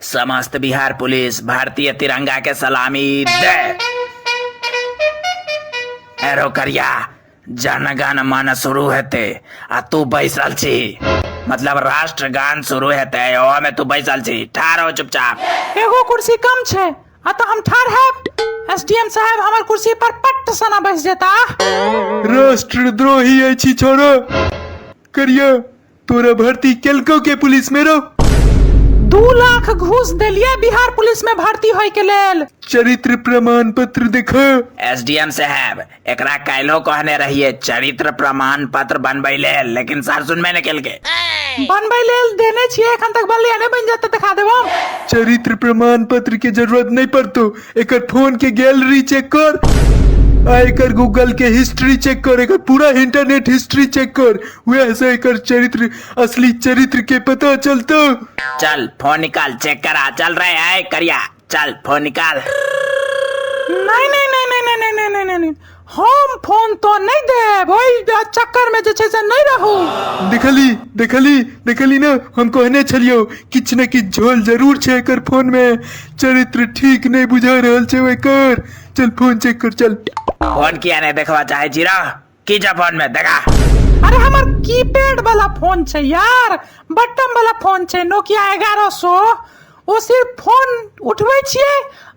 समस्त बिहार पुलिस भारतीय तिरंगा के सलामी दे। एरो करिया, जनगण मन शुरू हेतै आ तू बैसल छी। मतलब राष्ट्रगान शुरू हेतै, ओहो में तू बैसल छी। ठाढ़ हो चुपचाप। एगो कुर्सी कम छै आ तऽ हम ठाढ़ हैब। एसडीएम साहब हमर कुर्सी पर पट्ट सना बैस जेता। राष्ट्रद्रोही अछि छोड़ो। करिया, तोरा भर्ती केलको के पुलिस में रो? 2 लाख घूस देलिए बिहार पुलिस में भर्ती होय के लेल। चरित्र प्रमाण पत्र देखो। एसडीएम साहब, एकरा काल्हो कहने रहिए चरित्र प्रमाण पत्र बनबै लेल, लेकिन सर सुनबे ने केलके। बनबै लेल देने छिए, एखन तक बनलिए नहीं, बन जाते दिखा देबो। चरित्र प्रमाण पत्र के जरूरत नहीं पड़तो, एकर फोन के गैलरी चेक कर, आ एकर गूगल के हिस्ट्री चेक कर, एकर पूरा इंटरनेट हिस्ट्री चेक कर, वह से एकर चरित्र, असली चरित्र के पता चलतो। चल फोन निकाल, चेक करा। चल रहे है करिया, चल फोन निकाल। नहीं नहीं नहीं नहीं नहीं नहीं नहीं नहीं नहीं, हम फोन तो नहीं देब, ओहि चक्कर में जे छै से नहीं रहू। देखली देखली देखली ना, हम कहने छलियो किछ न किछ झोल जरूर छै एकर फोन में, चरित्र ठीक नहीं बुझा रहल छै एकर। चल फोन चेक कर, चल। फोन किया नहीं देखवा चाहे छी रा? की छै फोन में देखा? अरे हमर कीपैड वाला फोन छै यार, बटन वाला फोन छै, नोकिया 1100। ओ सिर्फ फोन उठबै छियै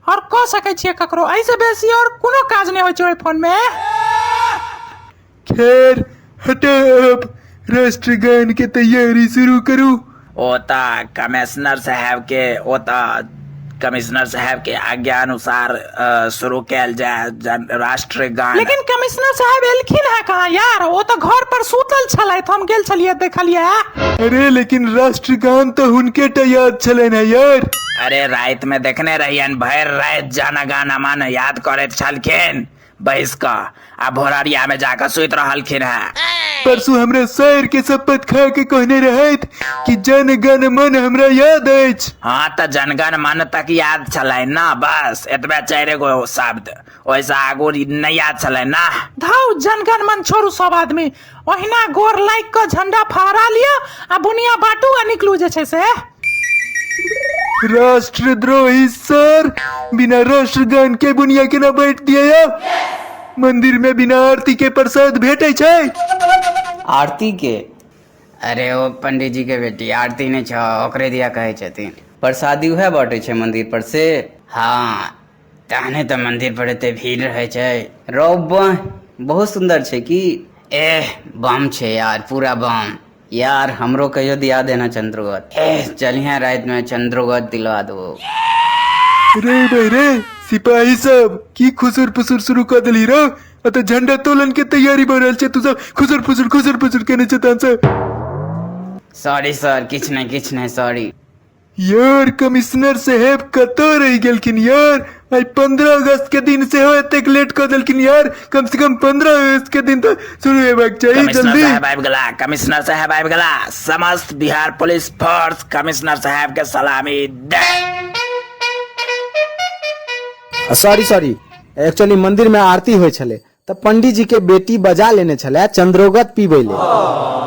और कऽ सकै छियै ककरो, एहिसँ बेसी और कोनो काज नहि होइ छै ओहि फोन में। खैर हटो, अब राष्ट्रगान के तैयारी शुरू करू। ओ तऽ कमिश्नर साहब के, ओ तऽ कमिश्नर साहब के आज्ञा अनुसार शुरू कयल जाय राष्ट्रगान। लेकिन कमिश्नर साहब एलखिन है कहाँ यार, ओ तऽ घर पर सुतल छलथि, हम गेल छलियै देखलियै। अरे लेकिन राष्ट्रगान तऽ हुनके टा याद छलनि है यार। अरे राति में देखने रहियन, भरि राति जनगण मन याद करैत छलखिन बैस कऽ, आ भोररिया में जाकऽ सुति रहलखिन है। परसू हमरा सर के शपथ खा के कहने रहथि कि जनगण मन हमरा याद अछि। हाँ तऽ जनगण मन तक याद छलै ना, बस एतबे 4 गो शब्द, ओहिसँ आगू नहीं याद छलै ना। धाउ जनगण मन छोड़ू सब आदमी, ओहिना गोर लागि कऽ झंडा फहरा लिअ आ बुनिया बांटू आ निकलू जे छै से। राष्ट्रद्रोही सर, बिना राष्ट्रगान के बुनिया केना बांटि दिया या? मंदिर में बिना आरती के प्रसाद भेटै छै? आरती के? अरे ओ पंडित जी के बेटी आरती नहीं छ, ओकरे दिया कहै छथिन। प्रसादी उहे बांटै छै मंदिर पर से? हाँ, तहने तऽ मंदिर पर एते भीड़ रहै छै। रौ बाह, बहुत सुंदर छै की? एह बम छै यार, पूरा बम। यार हमरो कहियो दिया देना चंद्रगोत। एह चलिहे राति में चंद्रगोत दिलवा देबो। रे भाई रे सिपाही सब, की खुसुर फुसुर शुरू कर देली रो? अतः झंडा तोलन के तैयारी भऽ रहल छै, तू सब खुसुर फुसुर खुसुर फुसुर केने छै तहन से। सॉरी सर, किछु नहि किछु नहि, सॉरी। यार कमिश्नर साहेब कतऽ रहि गेलखिन यार? आइ 15 अगस्त के दिन सेहो एतेक लेट कऽ देलखिन यार। कम से कम 15 अगस्त के दिन तऽ शुरू हेबाक चाही। कमिश्नर जल्दी। साहब आबि गेला, कमिश्नर साहब आबि गेला। समस्त बिहार पुलिस फोर्स कमिश्नर साहब के सलामी दे। सॉरी सॉरी, एक्चुअली मंदिर में आरती होइ छलै तऽ पंडित जी के बेटी बजा लेने छलै चंद्रोगत पीबै ले।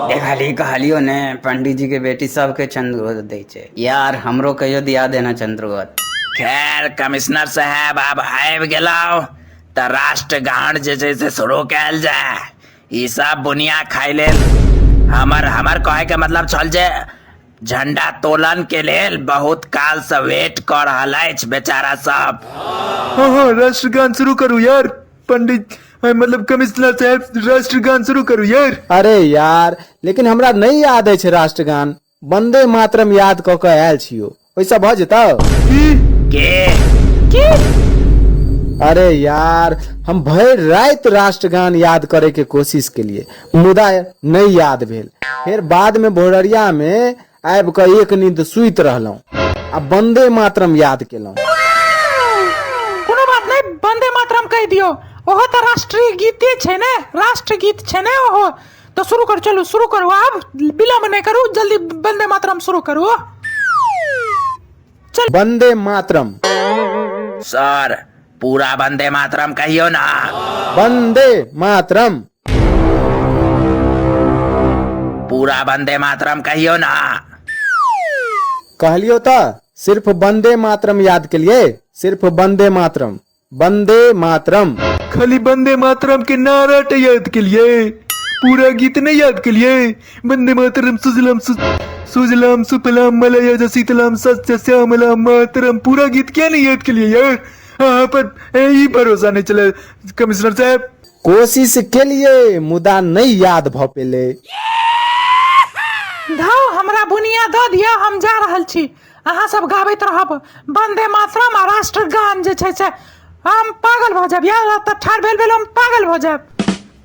देखली कहलियो ने, पंडित जी के बेटी सबके चंद्रगोत दै छै। यार हमरो कहियो दिया देना चंद्रगोत। खैर कमिश्नर साहब आब आबि गेलौ तऽ राष्ट्रगान जे छै से शुरू कयल जाय। ई सब बुनिया खाय लेल हमर कहे के मतलब छल जे झंडा तोलन के लेल बहुत काल से वेट कऽ रहल अछि बेचारा सब। हाँ हाँ राष्ट्रगान शुरू करू यार पंडित, मतलब कमिश्नर साहब, राष्ट्रगान शुरू करू यार। अरे यार लेकिन हमरा नहीं याद अछि राष्ट्रगान, वंदे मातरम याद कऽ कऽ आयल छियो, ओहिसँ भऽ जेतौ? की? के? की? अरे यार हम भरि राति राष्ट्रगान याद करे के कोशिश केलिए मुदा नहीं याद भेल। फिर बाद में भोररिया में आबि कऽ एक नींद सुति रहलहुँ आ वंदे मातरम याद केलहुँ। कोनो बात नहीं, वंदे मातरम कहि दियौ, ओहो तऽ राष्ट्रीय गीते छै ने, राष्ट्रगीत छै ने ओहो। तऽ शुरू करू, चलू शुरू करू, आब विलम्ब नहि करू, जल्दी वंदे मातरम शुरू करू। चल। वंदे मातरम। सर पूरा वंदे मातरम कहियो ना। वंदे मातरम। पूरा वंदे मातरम कहियो ना। कहलियो तऽ। सिर्फ वंदे मातरम याद केलिए, सिर्फ वंदे मातरम, वंदे मातरम। खाली वंदे मातरम के नारा टा याद के लिए, पूरा गीत नहीं याद के लिए। वंदे मातरम सुजलाम सुजलाम सुफलाम मलयज शीतलाम सस्य श्यामलाम मातरम, पूरा गीत क्या नहीं याद के लिए यार? हाँ पर यही भरोसा नहीं चले कमिश्नर साहब। कोशिश के लिए मुदा नहीं याद भ पेले। धाव हमरा बुनिया दऽ दिअ, हम जा रहल छी। अहाँ सब गाबैत रहब वंदे मातरम आ राष्ट्रगान जे छै से हम पागल भऽ जायब यार, तऽ ठाढ़ भेल भेल हम पागल भऽ जायब।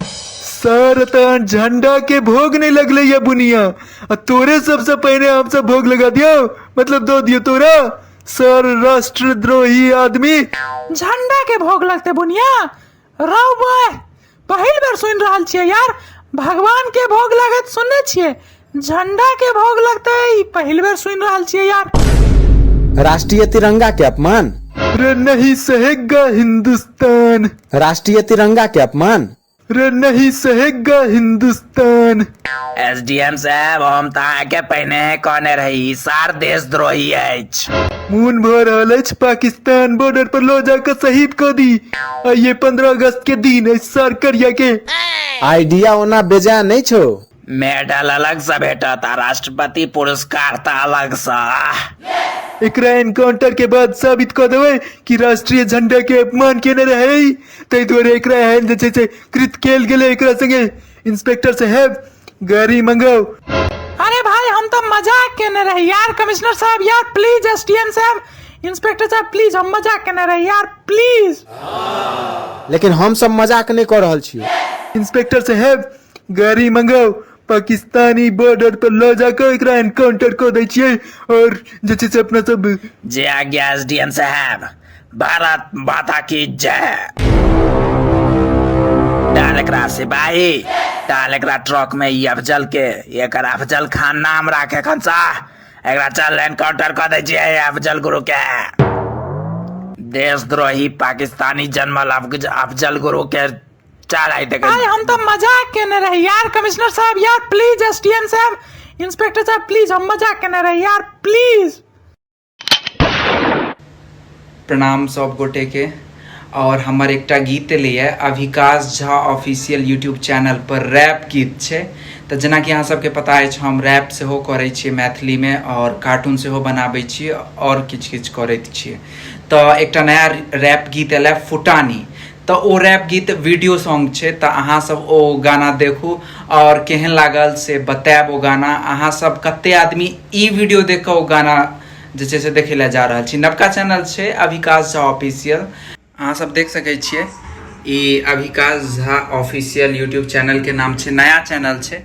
सर तहन झंडा के भोग नहीं लगले ये बुनिया, आ तोरे सबसे पहले हम सब भोग लगा दियो, मतलब दो दियो तोरा सर राष्ट्रद्रोही आदमी। झंडा के भोग लगते बुनिया? रौ बॉय, पहिल बेर सुनि रहल छियै यार। भगवान के भोग लागत सुनने छियै, झंडा के भोग लगते ई पहिल बेर सुनि रहल छियै यार। राष्ट्रीय तिरंगा के अपमान। रे नहीं सहेगा हिंदुस्तान। राष्ट्रीय तिरंगा के अपमान। रे नहीं सहेगा हिंदुस्तान। एसडीएम साहब, हम तऽ अहाँके पहिने कहने रही, ई सार देशद्रोही अछि। मोन भऽ रहल अछि पाकिस्तान बॉर्डर पर लऽ जाकर शहीद कऽ दी आ ये 15 अगस्त के दिन अछि सार करिया के। आइडिया ओना बेजाय नहीं छौ। मेडल अलग से भेटत आ राष्ट्रपति पुरस्कार तऽ अलग से। एकरा एनकाउंटर के बाद साबित कऽ देबै कि राष्ट्रीय झंडा के अपमान केने रहे, ताहि दुआरे एकरा एहन जे छै से कृत कयल गेलै एकरा संगे। इंस्पेक्टर साहेब गाड़ी मंगाओ। अरे भाई हम तो मजाक केने रही यार कमिश्नर साहब यार, प्लीज एसडीएम साहब, इंस्पेक्टर साहब प्लीज, हम मजाक केने रही यार प्लीज। लेकिन हम सब मजाक नहीं कर रहल छी। इंस्पेक्टर साहेब गाड़ी मंगाओ, पाकिस्तानी बॉर्डर पर लऽ जाकर एकरा एनकाउंटर कऽ दै छियै और जे छै से अपना सब। जे आज्ञा एसडीएम साहब, भारत माता की जय। डाल एकरा सिपाही, डाल एकरा ट्रक में ई अफजल के, एकर अफजल खान नाम राखे खनसा। एकरा चल एनकाउंटर कऽ दै छियै अफजल गुरु के। देशद्रोही पाकिस्तानी जन्मल अफजल गुरु के चल आई देख। भाई हम तो मजाक केने रही यार कमिश्नर साहब यार, प्लीज एसडीएम साहब, इंस्पेक्टर साहब प्लीज, हम मजाक केने रही यार प्लीज। प्रणाम सब गोटे के, और हमर एकटा गीत एलैए Abhikash Jha official YouTube channel पर, रैप गीत छै। तऽ जेनाकि अहाँ सबके पता अछि हम रैप सेहो करै छियै मैथिलीमे और कार्टून सेहो बनाबै छियै और किछु किछु करैत छियै। तऽ एकटा नया रैप गीत एलै फुटानी, तऽ ओ रैप गीत वीडियो सॉन्ग छै, तऽ अहाँ सब ओ गाना देखू और केहन लागल से बतायब। ओ गाना अहाँ सब कते आदमी ई वीडियो देख कऽ ओ गाना जे छै से देखै लए जा रहल छी। नवका चैनल छै अभिकाश झा ऑफिशियल, अहाँ सब देख सकै छियै। ई Abhikash Jha official YouTube channel के नाम छै, नया चैनल छै।